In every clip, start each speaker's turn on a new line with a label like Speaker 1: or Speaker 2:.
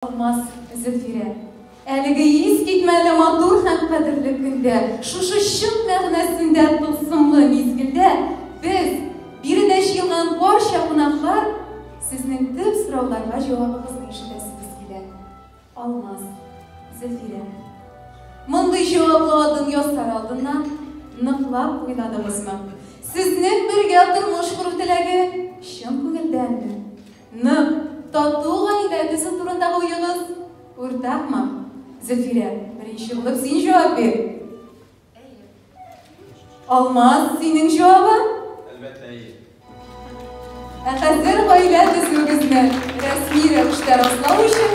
Speaker 1: Алмаз, Зөлфирә. Әлеге искитмәле матур һәм кадерле көндә, шушы чын мәгънәсендә тылсымлы мизгелдә без, биредә җыелган барча кунаклар, сезнең төп сорауларга җавабыгызны ишетәсебез килә. Алмаз, Зөлфирә. Мондый җаваплы адым ясар алдыннан ныклап уйладыгызмы? Сезнең бергә тормыш кору теләге чын күңелдәнме? Нык, тату гаилә төзү турындагы уегыз уртакмы? Зөлфирә, беренче булып син җавап бир.
Speaker 2: Әйе.
Speaker 1: Алмаз, синең җавабың?
Speaker 3: Әлбәттә, әйе.
Speaker 1: Ә хәзер гаилә төзүегезне рәсми рәвештә раслау өчен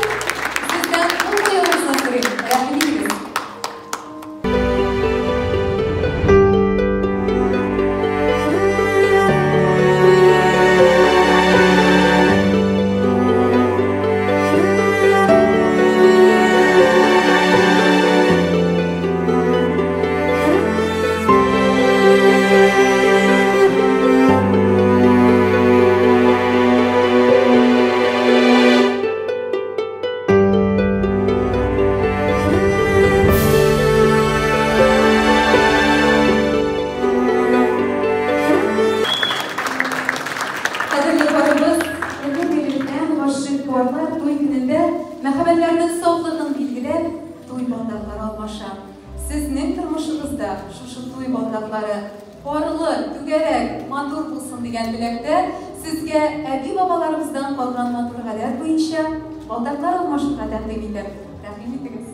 Speaker 1: сездән кул куюыгызны сорыйм. Рәхим итегез. Кадерле парыбыз, элек-электән гашыйк парлар туй көнендә мәхәббәтләренең сафлыгын билгеләп, туй балдаклары алмаша. Сезнең тормышыгызда шушы туй балдаклары парлы, түгәрәк, матур булсын дигән теләктә, сезгә әби-бабаларыбыздан калган матур гадәт буенча балдаклар алмашырга тәкъдим итәм. Рәхим итегез.